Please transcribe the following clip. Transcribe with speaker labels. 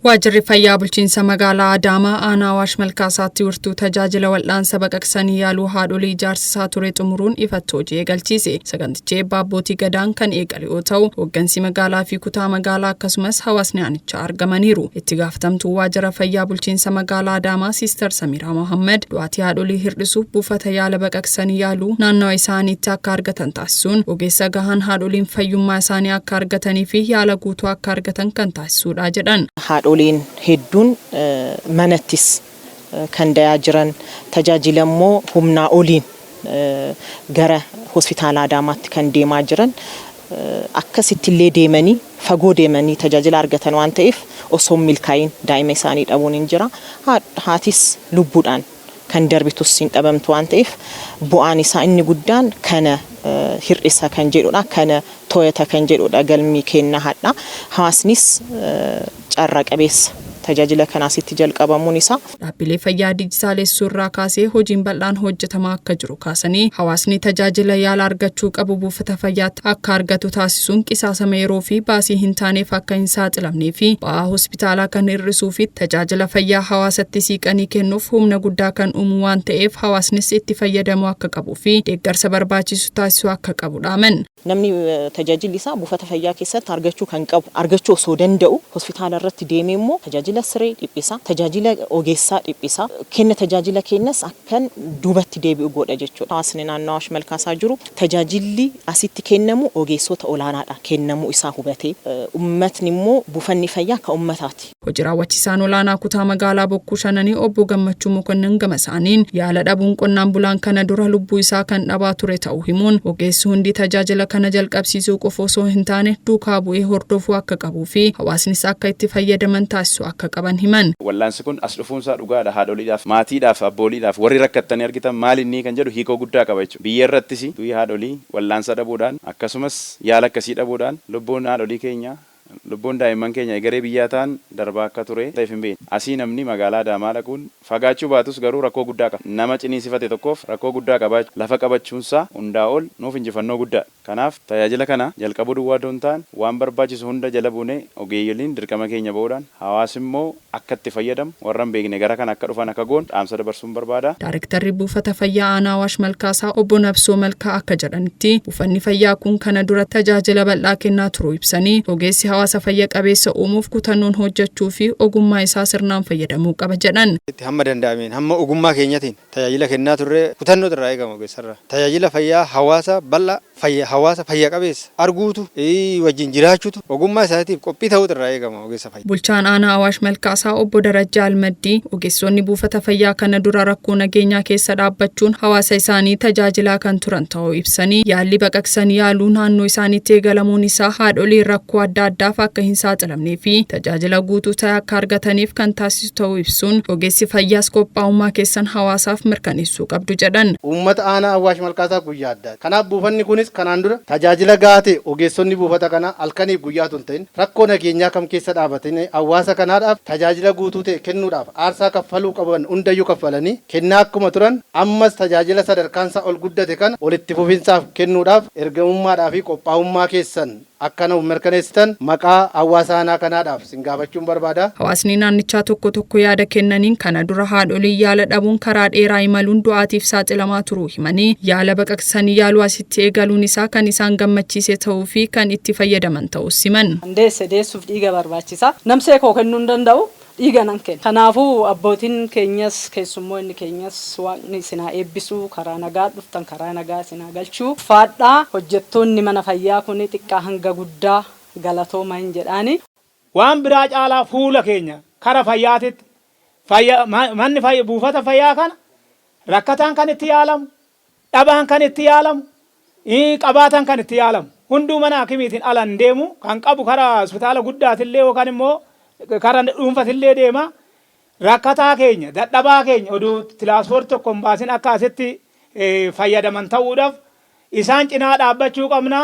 Speaker 1: Waajjirri Fayyaa Bulchiinsa Magaalaa Adaamaa Aanaa Awaash Malkaasaatti wirtuu tajaajila wal'aansa baqaqsanii yaaluu haadholii ijaarsisaa ture xumuruun ifatti hojii eegalchiise. Sagantichi eebba abbootii Gadaan kan eegale yoo ta'u, hooggansi magaalaa fi kutaa magaalaa akkasumas hawaasni aanichaa argamaniiru. Itti gaafatamtuun Waajjira Fayyaa Bulchiinsa Magaalaa Adaamaa Siister Samiiraa Mohammad du'aatii haadholii hir'isuuf buufata yaala baqaqsanii yaaluu naannawa isaaniitti akka argatan taasisuun ogeessa gahaan haadholiin fayyummaa isaanii akka argatanii fi yaala guutuu akka argatan kan taasisuudha jedhan.
Speaker 2: Haadholiin hedduun manattis kan dayaa jiran, tajaajila immoo humnaa oliin gara hospitaala Adaamaatti kan deemaa jiran, akkasitti illee deemanii fagoo deemanii tajaajila argatan waan ta'eef osoo hin milkaa'iin daa'ima isaanii dhabuun hin jira. Haatis lubbuudhaan kan darbitus hin dhabamtu waan ta'eef bu'aan isaa inni guddaan kana hir'isa kan jedhudha. Kana to'ata kan jedhudha galmi keenna hadha. Hawaasnis carraa qabeessa tajaajila kanaasitti jalqabamuun isaa.
Speaker 1: Dhaabbilee fayyaa dijitaalessuu irraa kaasee hojiin bal'aan hojjetamaa akka jiru kaasanii, hawaasni tajaajila yaala argachuu qabu buufata fayyaatti akka argatu taasisuun qisaasama yeroo fi baasii hin taaneef akka hin saaxilamnee fi ba'aa hospitaalaa kan hir'isuu fi tajaajila fayyaa hawaasatti siiqanii kennuuf humna guddaa kan uumu waan ta'eef hawaasnis itti fayyadamuu akka qabuu fi deeggarsa barbaachisu taasisuu akka qabu dhaaman.
Speaker 2: Namni tajaajilli isaa buufata fayyaa keessatti argachuu kan qabu argachuu osoo danda'u hospitaala irratti deemee immoo tajaajila siree dhiphisa, tajaajila ogeessaa dhiphisa, kenna tajaajila keenyas akkan duubatti deebi'u godha jechuudha. Hawaasni naannoo Awaash Malkaasaa jiru tajaajilli asitti kennamu ogeessota olaanaadhaan kennamuu isaa hubatee, ummatni immoo buufanni fayyaa kan ummataati.
Speaker 1: Hojii raawwachiisaan olaanaa kutaa magaalaa Bokkuu Shananii obbo Gammachuu Mokonnin gama isaaniin yaala dhabuun qonnaan bulaan kana dura lubbuu isaa kan dhabaa ture ta'uu himuun ogeessi hundi tajaajila kana jalqabsiisuu qofa osoo hin taane duukaa bu'ee hordofuu akka qabuu fi hawaasnis akka itti fayyadaman taasisuu akka qaban himan.
Speaker 3: Wallaansi kun as dhufuunsaa dhugaadha haadholiidhaaf, maatiidhaaf, abbooliidhaaf warri rakkattanii argitan maal innii kan jedhu hiikoo guddaa qaba jechuudha. Biyya irrattis du'i haadholii wallaansa dhabuudhaan akkasumas yaala akkasii dhabuudhaan lubbuun haadholii keenyaa Lubbuun daa'imman keenya egeree biyyaa ta'an darbaa akka ture ta'eef hin beekne. Asii namni magaalaa Adaamaa dhaquun fagaachuu baatus garuu rakkoo guddaa qaba. Nama ciniinsifate tokkoof rakkoo guddaa qaba. Lafa qabachuunsaa hundaa ol nuuf injifannoo guddaadha. Kanaaf tajaajila kana jalqabuu duwwaa otoo hin taane waan barbaachisu hunda jala buunee ogeeyyoliin dirqama keenya ba'uudhaan hawaasi immoo akka itti fayyadamu, warra hin beekne gara kana akka dhufan akka goonu dhaamsa dabarsuun barbaada.
Speaker 1: Daarektarri Buufata Fayyaa Aanaa Awaash Malkaasaa Obbo Nabsoo Malkaa akka jedhanitti, buufanni fayyaa kun kana dura tajaajila bal'aa kennaa turuu ibsanii, ogeessi hawaasa fayya qabeessa uumuuf kutannoon hojjechuu fi ogummaa isaa sirnaan fayyadamuu qaba jedhan.
Speaker 4: Hamma danda'ameen, hamma ogummaa keenyatiin tajaajila kennaa turre. Kutannootu irraa eegama ogeessarraa. Tajaajila fayyaa hawaasa bal'aa, fayya hawaasa fayya qabeessa arguutu, wajjin jiraachuutu, ogummaa isaatiif qophii ta'uutu irraa eegama ogeessa fayyaa.
Speaker 1: Bulchaan Aanaa Awaash Malkaasaa Obbo Darajjaa Almaddii ogeessonni buufata fayyaa kana dura rakkoo nageenyaa keessa dhaabbachuun hawaasa isaanii tajaajilaa kan turan ta'uu ibsanii, yaalli baqaqsanii yaaluu naannoo isaaniitti eegalamuun isaa haadholiin rakkoo adda addaaf akka hin saaxilamnee fi tajaajila guutuu ta'e akka argataniif kan taasisu ta'uu ibsuun ogeessi fayyaas qophaa'ummaa keessan hawaasaaf mirkaneessuu qabdu jedhan.
Speaker 5: Uummata Aanaa Awaash Malkaasaaf guyyaa addaati. Kanaaf buufanni kunis kanaan dura tajaajila gahaa ta'e ogeessonni buufata kanaa halkaniif guyyaa otoo hin ta'in rakkoo nageenyaa kam keessa dhaabatanii hawaasa kanaadhaaf tajaajila guutuu ta'e kennuudhaaf aarsaa kaffaluu qaban hundayyuu kaffalanii kennaa akkuma turan ammas tajaajila sadarkaansaa ol guddate kana walitti fufinsaaf kennuudhaaf ergamummaadhaa fi qophaa'ummaa keessan akka nuuf mirkaneessitan maqaa hawaasa aanaa kanaadhaaf sin gaafachuun barbaada.
Speaker 1: Hawaasni naannichaa tokko tokko yaada kennaniin kana dura haadholiin yaala dhabuun karaa dheeraa imaluun du'aatiif saaxilamaa turuu himanii, yaala baqaqsanii yaaluu asitti eegaluun isaa kan isaan gammachiise ta'uu fi kan itti fayyadaman ta'uus himan.
Speaker 6: Kan deesse deessuuf dhiiga barbaachisa. Namsee koo kennuu hin danda'u, dhiiga nan kenna. Kanaafuu abbootiin keenyas keessummoonni keenyas Waaqni isin haa eebbisu, karaa nagaa dhuftan karaa nagaa isin haa galchu. Ulfaadhaa hojjettoonni mana fayyaa kun xiqqaa hanga guddaa galatooma hin jedhaani.
Speaker 7: Waan biraa caalaa fuula keenya kara fayyaatitti fayya manni fayya buufata fayyaa kana rakkataan kan itti yaalamu, dhabaan kan itti yaalamu, qabaatan kan itti yaalamu. Hunduu mana hakimiitiin ala hin deemu. Kan qabu kara hospitaala guddaatillee yookaan immoo kara dhuunfatillee deema. Rakkataa keenya, dadhabaa keenya oduu tiraanspoortii tokko hin baasin akka asitti fayyadaman ta'uudhaaf isaan cinaa dhaabbachuu qabna.